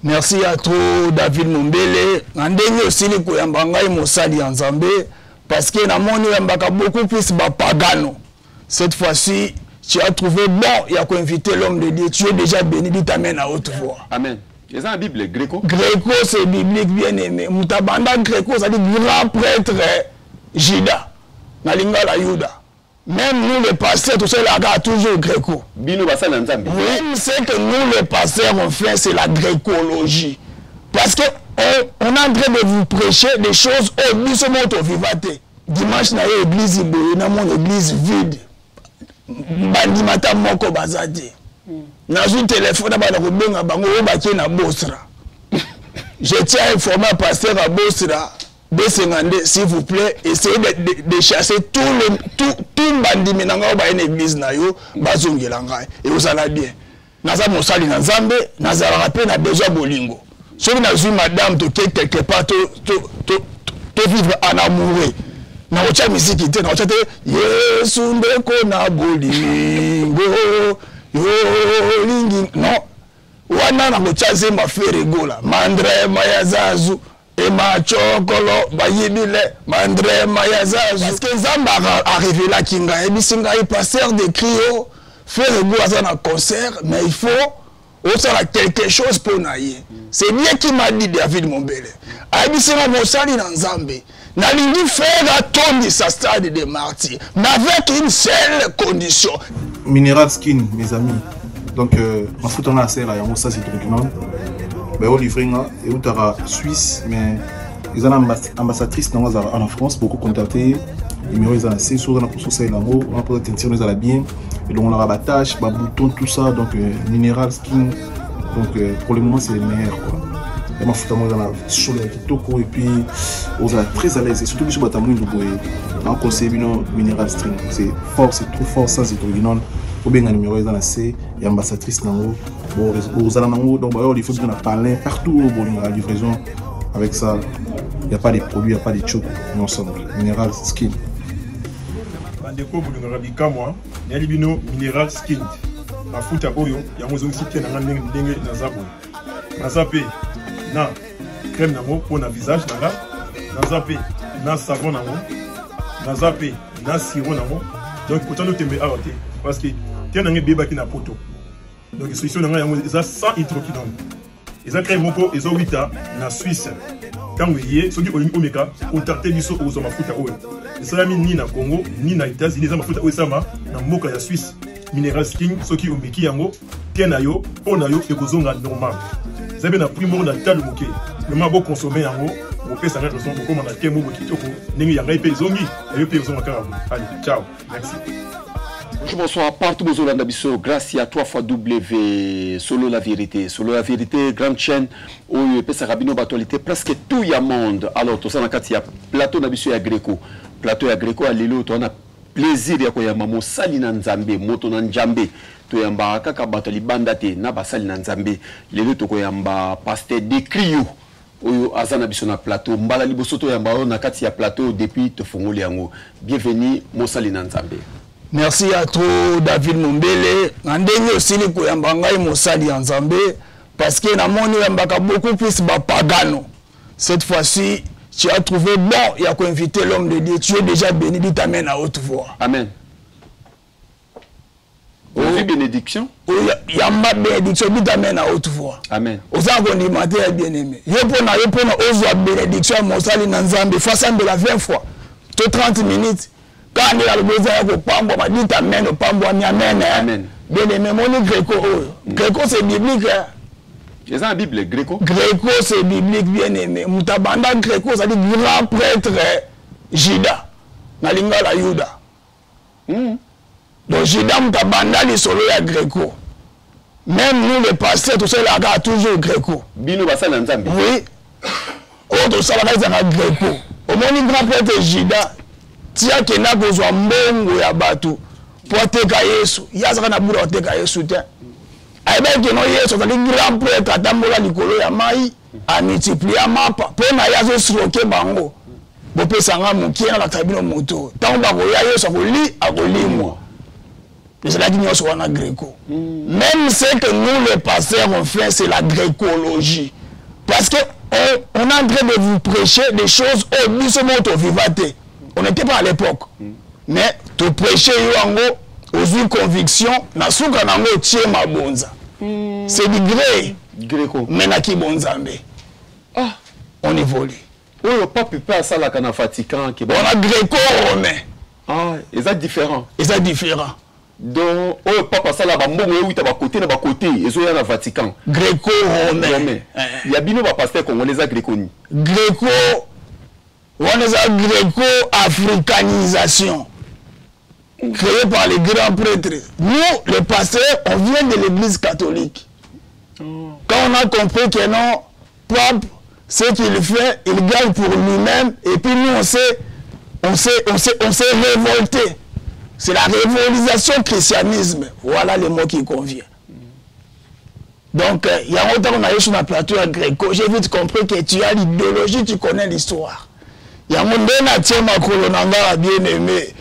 Merci ya trop David Mombele na ndenge osili koyamba ngai mosali ya Nzambe parce que namoni oyambaka beaucoup plus bapagano. Cette fois-ci tu as trouvé bon ya koinviter l'homme de Dieu. Tu es déjà béni, dit amen à haute voix. Amen. Eza na Bible greco. Greco c'est biblique, bien aimé. Moto abanda greco ozali grand prêtre Judas na lingala Yuda. Même nous les pasteurs, tout ça là, toujours gréco. Bino basali na Nzambe. Même ce que nous les pasteurs on fait, c'est la grécologie. Parce que on est en train de vous prêcher des choses oyo biso moko toviva te. Dimanche na ye église boye, na mon église vide. Bandima ata moko baza te. Nazwi telefone na bana kobenga bango oyo bakie na Bosra. Je tiens à informer pasteur à Bosra. Besenga nde s'il vous plaît, essayez de chasser tout le tout tout bandimi na ngai baye na église na yo bazongela ngai et ozala bien. Naza mosali na Nzambe, nazalaka pe na besoin bolingo. Soki nazwi madame toke quelque part to to to to vivre en amoureux. Nakotia miziki te, nakotia te Yesu ndeko na bolingo yo lingi non. Wana nakotia zemba Ferre Gola, mandrema ya zazu emachokolo bayibile mandrema ya zazu. Parce que Nzambe arevelaki ngai, ayebisi ngai pasteur de Crio Ferre Gola aza na concert, mais il faut osala quelque chose mpo na ye. C'est bien qui m'a dit David Mombele. Ayebisi ngai mosali na Nzambe, nalingi Ferre atondisa stade de Martyrs, mais avec une seule condition. Mineral Skin, mes amis. Donc, mafuta nga asala yango ça c'est document. Ba yo livré nga et outara Suisse, mais ils ont ambassadrice nango azala en France, beaucoup contacter. Numéro ils ont assez souvent na poso ça yango, on peut teinture nous ala bien. Et donc on aura ba tâche, ba bouton tout ça, donc Mineral Skin. Donc pour le moment c'est les meilleurs quoi. Et mafuta ngo na solo ya kitoko et puis ozala très à l'aise et surtout biso bato ya mwindu boye na conseiller bino Mineral Skin, c'est fort, c'est trop fort sans hydroquinone. Obenga numéro eza na C ya ambassadrice nango, bozala nango, donc bayo il faut bino na palin partout oyo bolingaka livraison. Avec ça, il y a pas de produits, il y a pas de choc, nous ensemble. Mineral Skin. Bandeko bolingaka bikamwa, nayeli bino Mineral Skin. Mafuta oyo yango ezongisi te na nga ndenge ndenge naza boye. Naza pe na crème nango mpo na visage na nga, naza pe na savon nango, naza pe na sirop nango. Donc kotando tembe awa te parce que te na nga ebebaki na poto. Donc solution na nga yango eza sans hydroquinone. Eza crème moko ezowita na Suisse. Ntango eye soki olingi omeka, contacte biso okozwa mafuta oyo. Esalami ni na Congo ni na États-Unis, eza mafuta oyo esalama na mboka ya Suisse. Mineral Skin, soki omeki yango, te na yo, mpo na yo ekozonga normal. Eza mpe na prix moko na talo moke. Vraiment bokonsome yango, bopesa ngai raison, bokoma na te moko kitoko ndenge ya ngai mpe ezongi, ya yo mpe ezonga kaka boye. Allez, ciao, merci. Bonjour, bonsoir, partout bozolanda biso grâce ya 3 fois W Solo la vérité. Solo la vérité, grande chaîne oyo epesaka bino ba actualité presque tout ya monde. Alors toza na kati ya plateau na biso ya Greco. Plateau ya Greco ya lelo toza na plaisir ya koyamba mosali na Nzambe, moto na Nzambe. Toyambaka kaka bato ya libanda te na basali na Nzambe. Lelo tokoyamba pasteur Decrio oyo aza na biso na plateau. Mbala liboso toyamba oyo na kati ya plateau depuis tofongoli yango. Bienvenue mosali na Nzambe. Merci à trop David Mombele na ndenge osili koyamba ngai mosali ya Nzambe parce que namoni oyambaka beaucoup plus bapagano. Cette fois-ci tu as trouvé bon ya koinviter l'homme de Dieu. Tu es déjà béni, dit amen à haute voix. Amen. Ozwi bénédiction? Oyo yamba bénédiction, dit amen à haute voix. Amen. Oza kondima te ya bien-aimé. Yo pona yo pona ozwa bénédiction ya mosali na Nzambe, faut asambela 20 fois to 30 minutes. Kaka nde alobi oza ya kopambwama, dit amen, opambwami, amen, hein. Amen. Bien-aimé, moni greco oyo. Greco c'est biblique, hein. Eza na Bible, greco? Greco c'est biblique, bien-aimé. Moto abanda greco ozali grand prêtre Judas na lingala Yuda. Donc Judas moto abanda lisolo ya greco. Même nous les pasteurs tosalelaka toujours greco. Bino basali na Nzambe? Oui. Oyo tosalaka ezalaka greco. Omoni grand prêtre Judas ti akenda kozwa mbongo ya bato po ateka Yesu. Ye azalaka na bula koteka Yesu te. Ayebaki keno Yesu azali grand prêtre, atambola likolo ya mai, amultiplia mapa mpo na ye azosroke bango. Bopesa nga mokie nalakisa bino moto. Ntango bakoya Yesu akolimwa. Ezalaki nyonso wana greco. Même ce que nous les pasteurs on fait, c'est la grécologie. Parce que on est en train de vous prêcher des choses oyo biso moko toviva te. On n'était pas à l'époque. Mais toprêche yo yango, ozwi conviction, na suka na yango otie mabonza. C'est du gré. Greco. Mais na kibonzambe. Ah. On évolue. Oyo pape mpe asalaka na Vatican ke On a gréco-romain. Ah, eza différent. Eza différent. Donc oyo pape asala, bambongo ewuta bakote na bakote, ezoya na Vatican. Gréco-romain. Romain. Ya bino bapasteur congolais eza gréco nini? Gréco wana eza gréco-africanisation créée par les grands prêtres. Nous, les pasteurs, on vient de l'église catholique. Quand on a compris que non, pape, ce qu'il fait, il gagne pour lui-même, et puis nous, on s'est révolté. C'est la révolution christianisme. Voilà le mot qui convient. Donc, il y a longtemps qu'on a eu sur la plateau à Gréco, j'ai vite compris que tu as l'idéologie, tu connais l'histoire. Il y a mon natie makolo na nga bien aimé.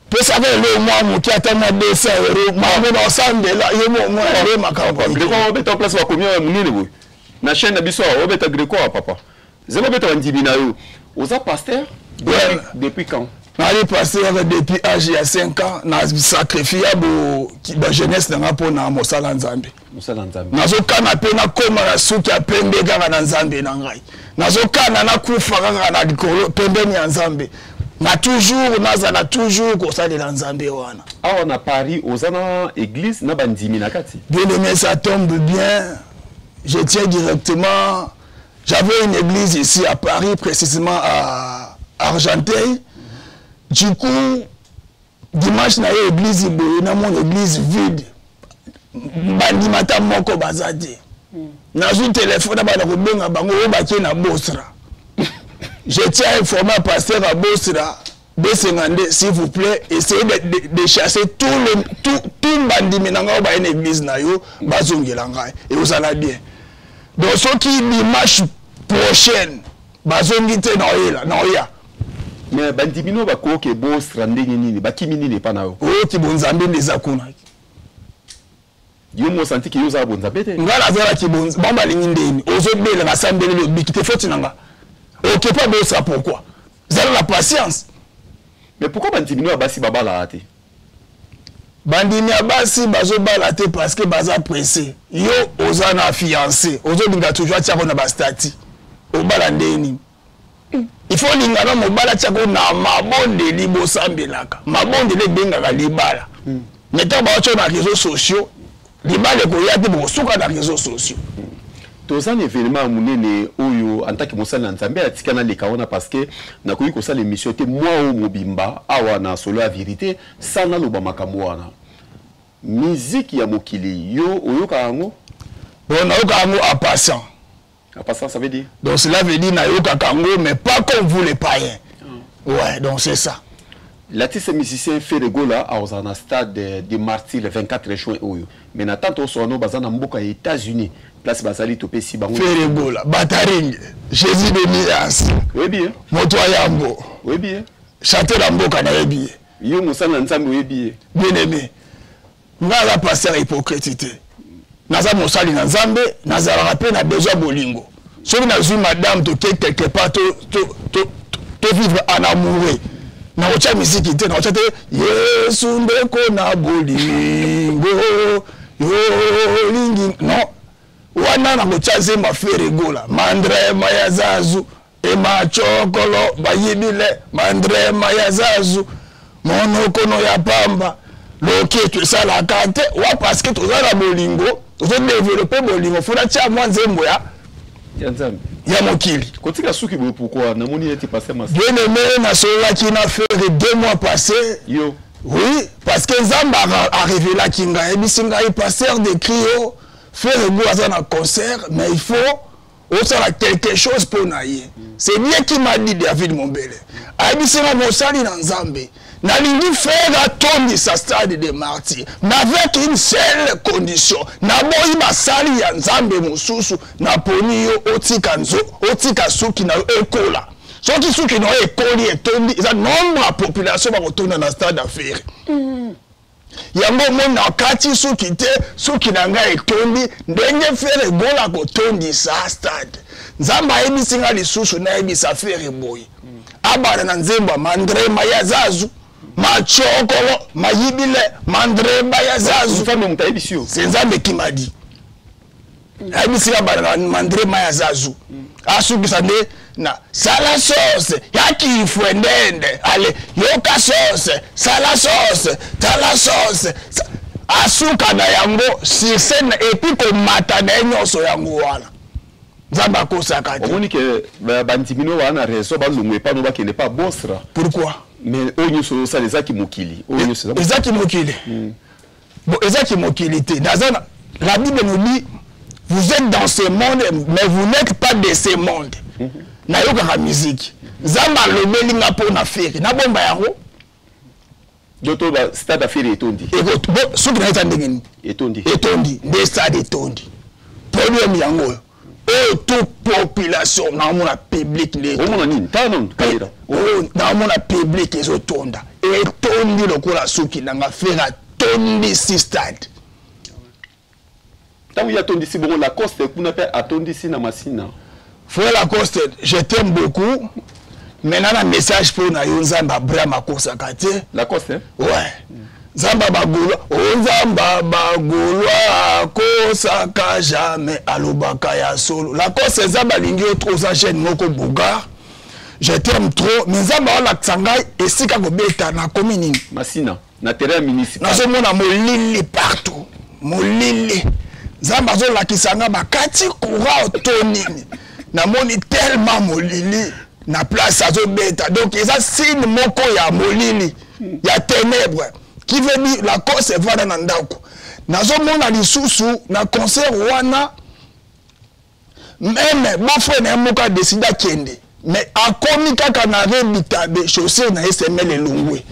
Pesaka elo mwa moke, ata mwa 200 euro, makambo na osambela ye mo mwa ye makambo. Gréco obeta place bakomi oyo monene boye na chaîne na biso awa, obeta gréco awa. Papa, zela, obeta bandimi na yo. Oza pasteur depuis quand? Nali pasteur depuis âge ya 5 ans. Na sacrifie ya bo ba jeunesse na nga mpo na mosala Nzambe. Mosala Nzambe. Nazokana mpe nakóma na suki ya pembe kaka na Nzambe na ngai. Nazokana nakufa kaka na likolo pembeni ya Nzambe, na toujours nazala toujours kosalela Nzambe wana. Awa na Paris, oza na église na bandimi na kati? Bien aimé, ça tombe bien, je tiens directement. J'avais une église ici à Paris, précisément à Argenteuil. Du coup, dimanche na ye église boye, na mon église vide, bandima ata moko baza te. Nazwi telefone na bana kobenga bango oyo bakie na Bostra. Je tiens à informer pasteur à Bostra besenga nde, s'il vous plaît, essayez de chasser tout le tout, tout bandimi na ngai oyo baye na église na yo, bazongela ngai e ozala bien. Donc soki dimanche prochaine bazongi te, naoyela naoya. Mais bandimi no bakoki Bostra ndenge nini? Bakimi nini epa na yo? Oyoki bonzambe nde eza kuna. Yo mo santi ke yo ozala bonzambe te? Ngai nazalaki bango balingi ndeni ozobela nasambeleli obiki te, foti na nga okepa Bostra. Pourquoi? Zala na patience. Mais pourquoi bandimi no ya basi babalaka te? Bandimi ya basi bazobala te parce que baza pressé. Yo oza na fiancé, ozolinga toujours atiako na bastatuts. Obala ndeni? Il faut olinga na mobali atiako na mabondeli, bosambelaka mabondeli ebengaka libala. Mais ntango baotio na réseaux sociaux, libala ekoya te, bokosuka na réseaux sociaux. Toza na événement ya monene oyo en tant que mosali na Nzambe atika naleka wana, parce que nakoki kosala émission te mwa oyo mobimba awa na Solo ya Vérité sa naloba makambo wana. Miziki ya mokili, yo oyoka yango? Bon, nayoka yango en passant. En passant, ça veut dire? Donc cela veut dire nayokaka yango, mais pas comme vous les païens. Ouais, donc c'est ça. L'artiste musicien Ferre Gola akozala na stade de Martyr le 24 juin oyo, mais na tanto osolo baza na mboka ya États-Unis, place bazali, topesi bango. Ferre Gola bataring, Jésus de Mias. Oyebi ye? Moto ayambo. Oyebi ye? Chanteur ya mboka, nayebi ye. Yo mosali na Nzambe, oyebi ye? Bien aimé, ngai aza pasteur hypocrite te. Naza mosali na Nzambe, nazalaka mpe na besoin bolingo. Soki nazwi madame, toke quelque part, to vivre en amoureux, nakotya misiki te, nakotya te Yesu ndeko na bolingo yolingi non. Wana nakotya zemba Ferre Gola, mandrema ya zazu emachokolo bayibile mandrema ya zazu monokono ya pamba loketo esalaka te wa, parce que toza na bolingo, tozodévelopper bolingo, funa tia mwa nzembo ya ya Nzambe. Ya mokili. Kotika suki boye pourquoi? Namoni ete pasteur mas Bien aimé, nasololaki na Ferre 2 mois passé. Yo? Oui, parce que Nzambe arevelaki ngai, ayebisi ngai: pasteur de crio Ferre Gola aza na concert, mais il faut osala quelque chose mpo na ye. C'est bien qui m'a dit. David Mombele ayebisi nga: mosali na Nzambe, nalingi Ferre atondisa stade de Martyr, mais avec une seule condition: naboyi basali ya Nzambe mosusu, naponi yo. Otika nzo, otika suki na yo ekola. Soki suki na yo ekoli, etondi, eza nombre ya population bakotonda na stade ya Ferre. Yango omoni nakati suki te, suki na ngai etondi ndenge Ferre Gola kotondisa stade. Nzambe ayebisi ngai lisusu nayebisa Ferre boye, abanda na nzembo ya Mandrema ya Zazu, Machokolo Mayibile, Mandrema ya Zazu. Nzambe moto ayebisi yo? C'est Nzambe qui m'a dit. Ayebisi nga bana na Mandrema ya Zazu, asukisa nde na sala sauce ya kifwendende, ale yoka sauce, sala sauce, tala sauce, asuka na yango sur scène et puis komata na ye nyonso yango wana. Nzambe akosaka te. Omoni ke bandimi no baa na raison balongwa epa no bakende pa Bostra. Pourquoi? Mais oyo nyonso ozosala ezaki mokili. Oyo nyonso ezaki mokili. Bon, ezaki mokili te. Naza la Bible nous dit, vous êtes dans ce monde, mais vous n'êtes pas de ce monde. Nayokaka musique. Nzambe alobeli nga mpo na Ferre. Nabomba yango. Doto ba stade affaire etondi. Bon, soki nayeta ndenge nini? Etondi. Etondi, nde stade etondi. Podium yango oyo. Oyo tout population naomona public nde. Omona nini? Tala nanu kalera. Oyo naomona public ezotonda. Etondi lokola suki nanga. Ferre atondisi stade. Ntango ye atondisi bongo Lacoste kuna mpe atondisi na Masina. Frère Lacoste, je t'aime beaucoup. Maintenant na message mpo na yo, Nzambe Abraham akosaka te. Lacoste, hein? Ouais. Nzambe bagolwa, o Nzambe bagolwa akosaka jamais, alobaka ya solo. Lacoste, Nzambe alingi yo trop, oza jeune moko bogar. Je t'aime trop, mais Nzambe aolakisa ngai esika kobeta na komi nini? Masina, na terrain municipal. Nazomona molili partout, molili. Nzambe azolakisa nga bakati courant to nini. Namoni tellement molili na place azobeta. Donc eza signe moko ya molili, ya ténèbres, qui veut dire Lacoste evanda na ndako. Nazomona lisusu na concert wana même beau-frère na ye moko adécide akende, mais akomi kaka na rebitabe, chaussure na ye semele elongwe.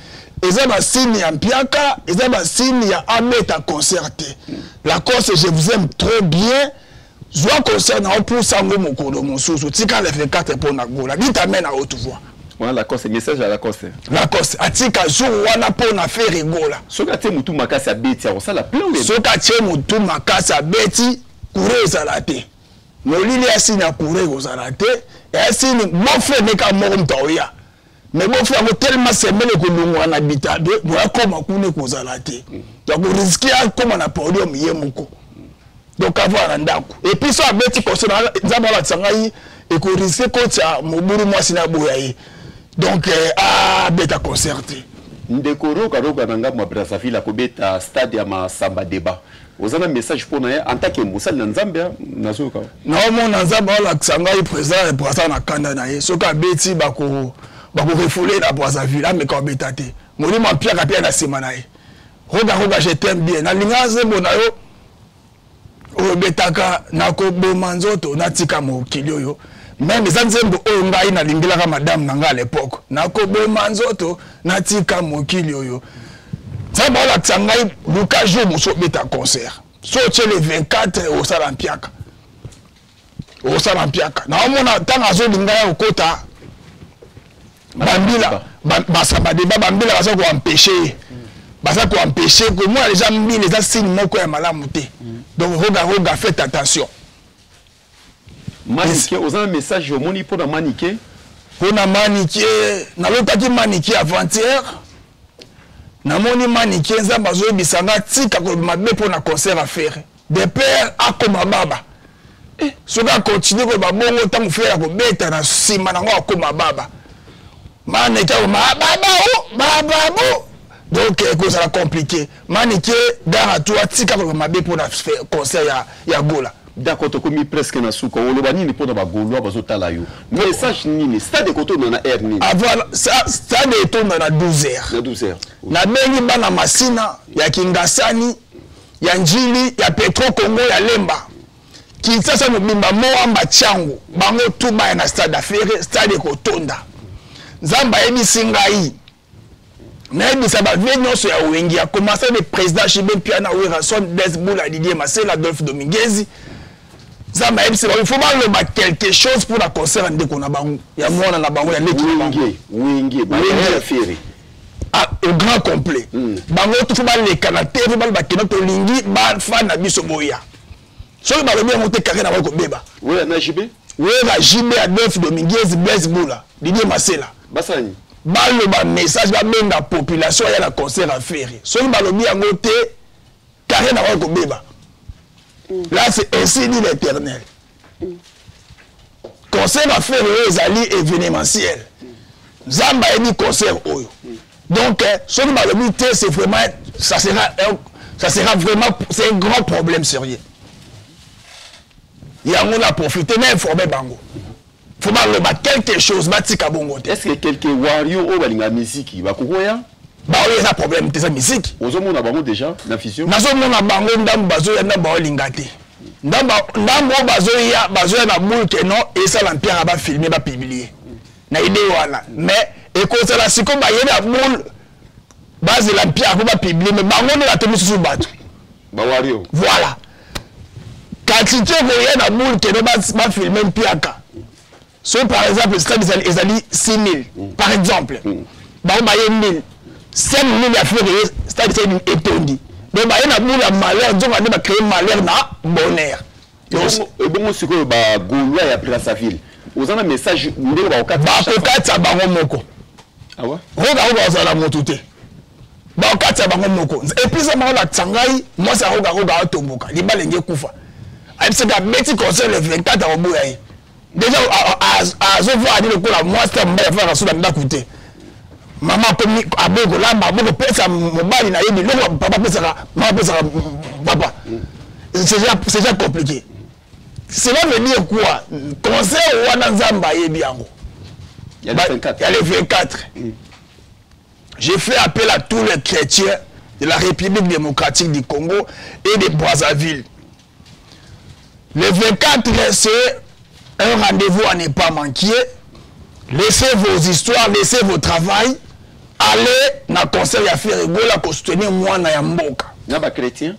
Eza basigne ya mpiaka, eza basigne ya abeta concert te. Lacoste, je vous aime trop bien. Zwa concert na opusa yango mokolo mosusu, tika le 24 mpo na Gola. Dites amen à haute voix. Wana Lacoste, message ya Lacoste. Lacoste atika jour wana mpo na Ferre Gola. Soki atie motu makasi abeti, akosala plein. Soki atie motu makasi abeti, courant ezala te. Molili asini ya courant ekozala te. Asini beau-frère neka moko moto aoya. Mais beau-frère yango tellement semele ekolongwa na bitabe, boya akoma kuna ekozala te. Donc risque akoma na podium ye moko. Donc avoir na ndako. Et puis so abeti concert, Nzambe alakisa ngai ekoriske kotia mobulu mwasi na boya ye. Donc abeta concert te. Ndeko Roga Roga na ngambo ya Brazzaville akobeta stade ya Masamba Débat. Oza na message mpo na ye en tant que mosali na Nzambe nazoyoka? Naomona Nzambe alakisa ngai président ya Brazza na kanda na ye. Soki abeti bako refoule na Brazzaville, ameka obeta te. Molimo apiaka pia na nsima na ye. Roga Roga, je t'aime bien. Nalinga nzembo na yo oyo obetaka nakoboma nzoto natika mokili oyo. Même eza nzembo oyo ngai nalingelaka madame na ngai à l'époque. Nakoboma nzoto natika mokili oyo. Nzambe alakisa ngai luka jour mosusu obeta concert. So otie le 24 osala mpiaka. Osala mpiaka. Naomona ntango azolinga ya kokota bambila basamba débat, bambila baza koempêcher ye. Baza koempêcher komona déjà mbila eza signe moko ya malamu te. Donc Roga Roga, faites attention. Manike, oza na message omoni mpo na Manike? Mpo na Manike, nalotaki Manike avant-hier. Namoni Manike, Nzambe azoyebisa nga tika koloba mabe mpo na concert affaire. De père akoma baba. Soki akontinue koloba bongo ntango Ferre akobeta na nsima nango akoma baba. Manike akoma baba o baba bo. Donc ekozala compliqué. Manike gare à toi, tika koloba mabe mpo na concert ya Gola. D'accord, tokomi presque na suka. Oloba nini mpo na bagaulois bazotala yo? Message nini? Stade ekotonda na heure nini? Avant stade etonda na 12 heures. Na 12 heures. Nabengi bana Masina ya Kingasani, ya Njili, ya Petro Congo, ya Lemba. Kinshasa mobimba Moamba Tshangu, bango tout baya na stade affaire, stade ekotonda. Nzambe ayebisi ngai nayebisa ba vie nyonso ya Wenge, ya commencer de président JB Mpiana, Werrason, Blaise Bula, Didier Masela, Adolphe Dominguez. Nzambe ayebisi bango il faut baloba quelque chose pour la concert ya ndeko na bango, ya mwana na bango, ya leki na bango. Wenge, Wenge, ba Wenge. Ferre. Au grand complet. Bango tout faut baleka na TV, baloba keno tolingi bafan na biso boya. Soki balobi yango te, carrière na bango kobeba. Oyo na JB. Wera, JB, Adolphe Dominguez, Blaise Bula, Didier Masela. Basani. Baloba message, babenga population aya na concert ya Ferre. Soki balobi yango te, carrière na bango kobeba. Là, c'est ainsi dit l'Éternel. Concert ya Ferre oyo ezali événementiel. Nzambe ayebi concert oyo. Donc soki balobi te, c'est vraiment ça sera vraiment, c'est un grand problème sérieux. Yango na profiter na informer bango, faut baloba quelque chose, batika bongo te. Est ce que quelques warrior oyo balingaka miziki bakokoya? Baoyo eza problème te, eza musique. Ozomona bango déjà na vision? Nazomona bango ndambo bazoya, ndambo baolinga te. Ndambo oyo bazoya, bazoya na boule ke non, esala mpiaka, bafilme, bapublie na idée wana. Mais ekozala sikoyo baye na boule, bazela mpiaka mpo bapublie, mais bango nde bato misusu bato. Bawario. Voilà, quantité koya na boule ke non, bafilme mpiaka. So par exemple stade ezali 6000, par exemple, bango baye 1000, 5000 ya Ferre, ye stade ezali etondi. Donc baye na boule ya malheur, nzonga nde bacrée malheur na bonheur. Ebongo sikoyo bagaulois ya Brazzaville, oza na message ndenge bakokata? Bakokatisa bango moko. Awa. Roga Roga bazala motu te, bakokatisa bango moko. Et puis bango bakisa ngai mwasi ya Roga Roga atomboka libala enge ekufa. Ayebisaki abeti concert le 24, akoboya ye. Déjà azovoir ani lokola mwasi ta mobali afaka so na ndako te. Mama akomi aboyi kolamba, aboyi kopesa mobali na ye biloko papa apesaka, mama apesaka papa. C'est déjà compliqué. Cela veut dire quoi? Concert wana, Nzambe ayebi yango. Ya le 24. Ya le 24. J'ai fait appel à tous les chrétiens de la République démocratique du Congo et de Brazzaville. Le 24, c'est un rendez-vous à ne pas manquer. Laissez vos histoires, laissez vos travail. Allez na concert ya Ferre Gola kosoutenir mwana ya mboka. Na bachrétien.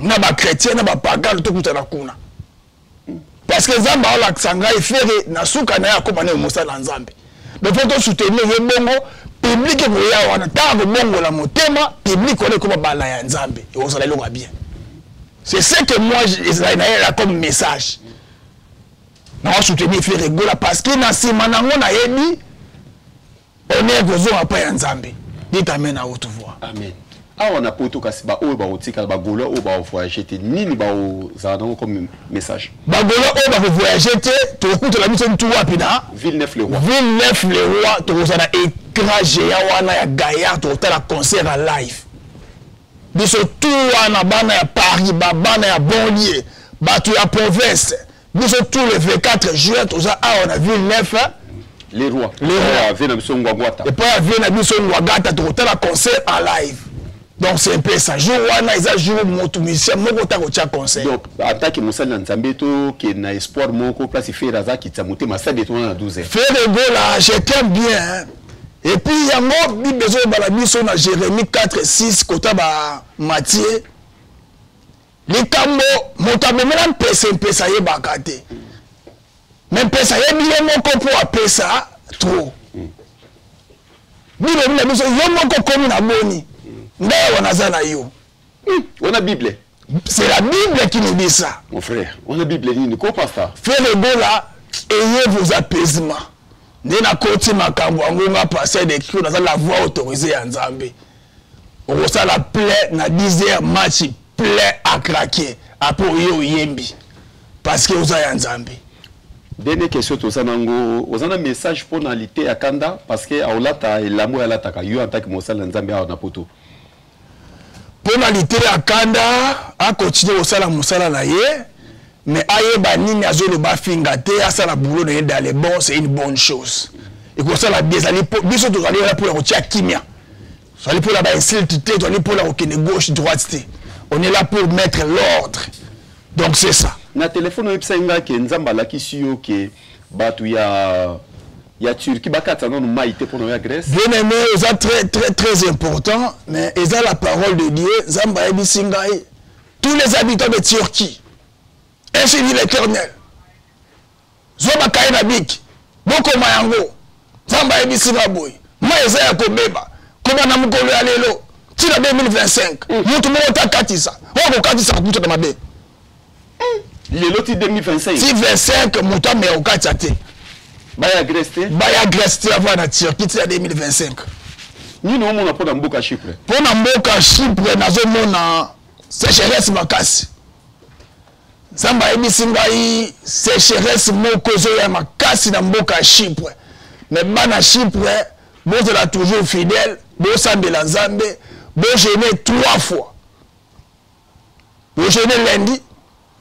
Na bachrétien, na bapagano, tokutana kuna. Parce que Nzambe aolakisa ngai Ferre na suka na ye akóma na mosala na Nzambe. Donc faut tosoutenir ye bongo. Public ekoya wana, ntango kobongola motema, public wana ekóma bana ya Nzambe, ekozala eloko ya bien. C'est ce que moi ezali nayela comme message. Naosoutenir Ferre Gola parce que na nsima nango nayebi honneur kozonga mpa ya Nzambe. Dites amen à haute voix. Amen. Awa na Poto kasi, baoyo bakotikala, bagaulois oyo bakovoyage te, nini bakozala nango comme message? Bagaulois oyo bakovoyage te, tokokutela biso ntu wapi? Na Ville Neuf le Roi. Ville Neuf le Roi, tokozala na écran géant wana ya gaillard, tokotala concert ya live. Biso tu wana, bana ya Paris, babana ya banlieue, bato ya province, biso tout le 24 juin toza awa na Ville Neuf. Les Rois. Les Rois. Vie na biso Ngwagwata. Epai ya vie na biso Ngwagata, tokotala concert en live. Donc c'est un peu ça. Jour wana eza jour moto musicien moko ta kotia concert. Donc en tant que mosali na Nzambe, tokende na espoir moko place Ferre aza kitisa motema, stade etona na 12 heures. Ferre Gola, je t'aime bien, hein. Et puis yango Bible ezobala biso na Jérémie 4 6 kota ba Matthieu, likambo moto amemela mpese, mpese ayebaka te, mais mpese ayebi ye moko mpo apesa trop. Bible ebi na biso: yo moko komi na boni ngai awa naza na yo. Wana Bible. C'est la Bible qui nous dit ça. Mon frère, wana Bible nini ko, pasteur? Ferre Gola, ayez vos apaisements. Nde nakoti makambo yango nga pasteur de cri, naza la voix autorisée ya Nzambe. Okosala plein na 10 heures, match plein à craquer. Après oye oyembi parce que oza ya Nzambe. Dernière question, toza nango, oza na message mpo na lite ya kanda, parce que aolata elamo oyo alataka, yo en tant que mosali na Nzambe awa na Poto? Mpo na lite ya kanda, akontinue kosala mosala na ye, mais ayeba nini azoloba, afinga te, asala boulot na ye dans le bon, c'est une bonne chose, ekosala bien. Ezali biso tozali wana mpona kotia kimia, tozali mpona bainsulte te, tozali mpona kokende gauche droite te. On est là pour mettre l'ordre, donc c'est ça. Na telefone oyebisaki nga ke Nzambe alakisi yo ke bato ya Turquie bakatisa nano mai te mpona oya Grèce. Bien aimé, eza très très très important, mais eza la parole de Dieu. Nzambe ayebisi ngai: tous les habitants de Turquie, ainsi dit l'Éternel, zwa bakaye na bic, bokoma yango. Nzambe ayebisi nga boye: mai eza ya kobeba. Kobanda mokolo ya lelo ti na 2025, moto moko te akatisa. Oyo akokatisa akokutana mabe. Lelo ti 2025. Ti 25, moto ameka kokatisa te. Baya Grèce te. Baya Grèce te, avant na Turquie ti na 2025. Nini omona mpo na mboka Chypre? Mpo na mboka Chypre, nazomona sécheresse makasi. Nzambe ayebisi ngai sécheresse moko ezoya makasi na mboka ya Chypre. Mais bana Chypre, bozala toujours fidèle, bosambela Nzambe, bojeûner 3 fois. Bojeûner lundi,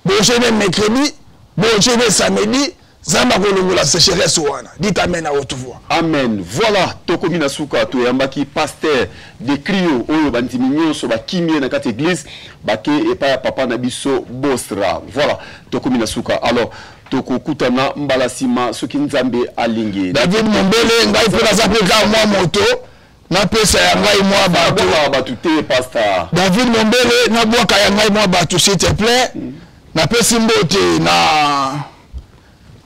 bojeûner mercredi, bojeûner samedi. Nzambe akolongola sécheresse wana. Dites amen à haute voix. Amen. Voilà, tokomi na suka, toyambaki pasteur de Crio oyo bandimi nyonso bakimie na kati église bake epai ya papa na biso Bostra. Voilà, tokomi na suka. Alors tokokutana mbala sima soki Nzambe alingi. David Mombele, ngai mpe naza mpe kaka mwa moto, napesa ya ngai mwa bato. Nabwaka bato te, pasteur. David Mombele, nabwaka ya ngai mwa bato s'il te plaît. Napesi mbote na,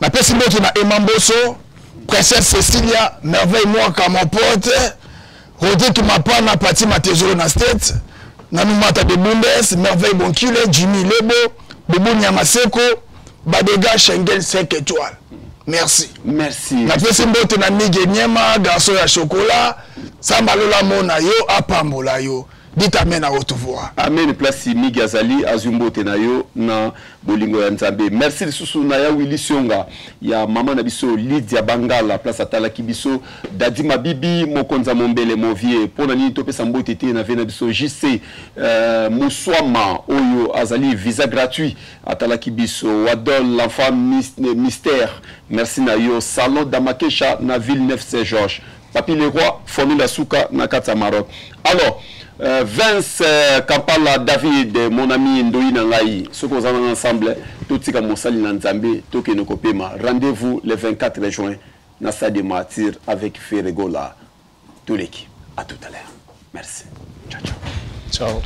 napesi mbote na Emma Mboso, Princesse Cecilia, Merveille Mwaka, mon pote, Rodrigue Mapana, Pati Matezolo na State, Nanumata de Bundes, Merveille Bonkile, Jimmy Lebo, Bobo Nyamaseko, Badega Schengen 5 étoiles. Merci. Merci. Napesi mbote na Mige Nyema, garçon ya chocolat, Samba Lola mona yo, apambola yo. Dites amen à haute voix. Amen. Place Mige azali azwi mbote na yo na bolingo ya Nzambe. Merci lisusu na ya Willy Sionga ya mama na biso Lydia Bangala, place atalaki biso Dadi Mabibi mokonza mombele movie. Pona nini topesa mbote te na vie na biso JC Muswama oyo azali visa gratuit atalaki biso Wadol l'enfant mystère. Merci na yo Salon Damakesha na ville 9 Saint-Georges. Papi Leroy formule ya suka na kati ya Maroc. Alors Vince Kampala David mon ami ndoyi na ngai soki oza na ensemble totika mosali na Nzambe tokende kopema. Rendez-vous le 24 juin na stade des Martyrs avec Ferre Gola. Toleki. À tout à l'heure. Merci. Ciao ciao. Ciao.